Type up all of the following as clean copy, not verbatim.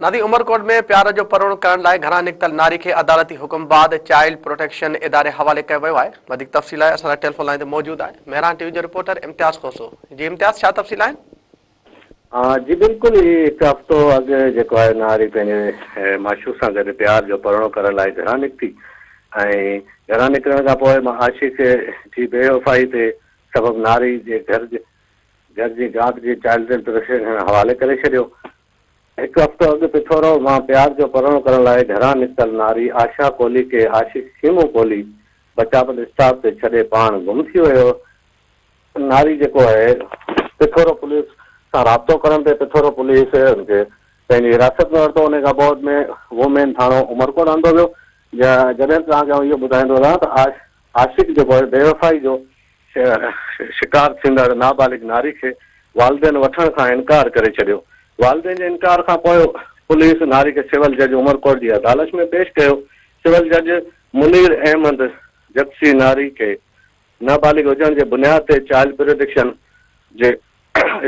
نادي عمرڪوٽ ۾ پيار جو پروڻ ڪرڻ لاء گهران نڪتل ناري کي عدالتي حڪم بعد چائلڊ پروٽيڪشن اداري حوالي ڪيو ويو آهي. وڌيڪ تفصيل لاء اسان سان ٽيليفون لائين تي موجود آهي مهراڻ ٽي وي جو رپورٽر امتياز کوسو. جي امتياز ڇا تفصيل آهن؟ جي بلڪل هي هڪ هفتو اڳ جيڪو آهي ناري پنهنجي معشوق سان گڏ پيار جو پرڻو ڪرڻ لاء گهران نڪتي ۽ گهران نڪرڻ کان پوء عاشق جي بيوفائي تي سبب ناري جي گهر گهر جي گارڊ جي چائلڊ پروٽيڪشن حوالي ڪري ڇڏيو. هڪ هفتو اڳ پٿورو مان پيار جو پرڻو ڪرڻ لاء گهران نڪتل ناري آشا ڪولهي کي عاشق کيمو ڪولهي بچابل اسٽاپ تي ڇڏي پاڻ گم ٿي ويو. ناري جيڪو آهي پٿورو پوليس سان رابطو ڪرڻ تي پٿورو پوليس ان کي پنهنجي حراست ۾ ورتو ان کان بعد ۾ وومين ٿاڻو عمرڪوٽ آندو ويو جڏهن ته توهان کي آئون اهو ٻڌائيندو رهان ته عاشق جيڪو آهي بيوفائي جو شڪار ٿيندڙ نابالغ ناري کي والدين وٺڻ کان انڪار ڪري ڇڏيو. والدين جي انڪار کان پوء پوليس ناري کي سول جج عمرڪوٽ جي عدالت ۾ پيش ڪيو. سول جج منير احمد جگسي ناري کي نابالغ هجڻ جي بنياد تي چائلڊ پروٽيڪشن جي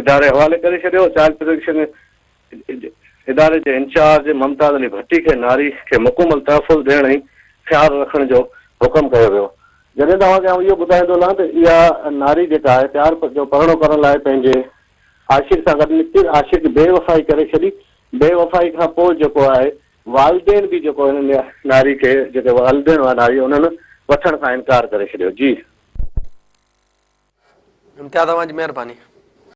اداري حوالي ڪري ڇڏيو. چائلڊ پروٽيڪشن اداري جي انچارج ممتاز علي ڀٽي کي ناري کي مڪمل تحفظ ڏيڻ ۽ خيال رکڻ جو حڪم ڪيو ويو. جڏهن ته اوهان کي آئون اهو ٻڌائيندو هلان ته اها ناري جيڪا آهي پيار جو پرڻو ڪرڻ لاء پنهنجي عاشق سان گڏ نڪتي، عاشق بي وفائي ڪري ڇڏي، بي وفائي کان پوء جيڪو آهي والدين به جيڪو هن ناري کي جيڪي والدين هئا ناري انهن وٺڻ کان انڪار ڪري ڇڏيو. جي. امتياز اوهان جي مهرباني.